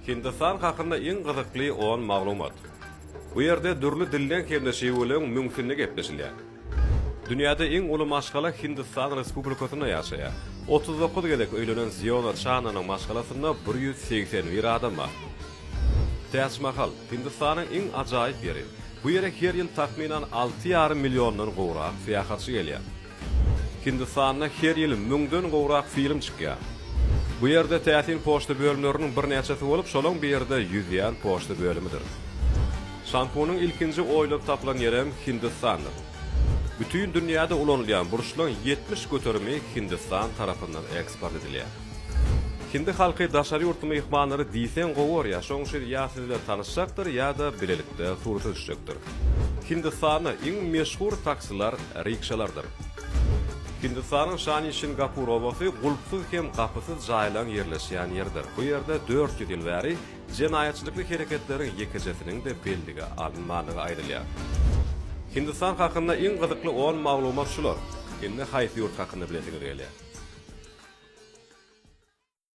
Hindistan hakynda iň gyzykly on maglumat. Bu ýerde dürli dilleň hem-de şiweleň müňsünde gepleşilýär. Dünýäde iň uly maşgala Hindistan Respublikasynda ýaşaýar. 39 gezek öýlenen Ziona Çannanyň maşgalasynda 181 adam bar. Täçmahal, Hindistanyň iň ajaýyp ýeri. Bu ýere her ýyl takmynan alty ýarym milliondan gowrak syýahatçy gelýär. Hindistanda her ýyl müňden gowrak film çykýar. Bu ýerde täsin poçta bölümleriniň birnäçesi bolup, şolaň biri-de ýüzýän poçta bölümidir. Şampunyň ilkinji oýlanyp tapylan ýerem Hindistandyr. Bütin dünýäde ulanylýan burçlaň 70 göterimi Hindistan tarapyndan eksport edilýär. Hindi halky daşary ýurtly myhmanlary diýseň gowy görýär, şonuň üçin ýa siz bilen tanyşjakdyr, ýa-da bilelikde surata düşjekdir. Hindistanda iň meşhur taksiler rikşalardyr. Hindistanyň Şani Şingapur obasy gulpsuz hem gapysyz jaýlaryň ýerleşýän ýeridir. Bu ýerde 400 ýyl bäri jenaýatçylykly hereketleriň ýekejesiniň-de bellige alynmandygy aýdylýar. Hindistan hakynda iň gyzykly on maglumat şular. Indi haýsy ýurt hakynda bilesiňiz gelýär?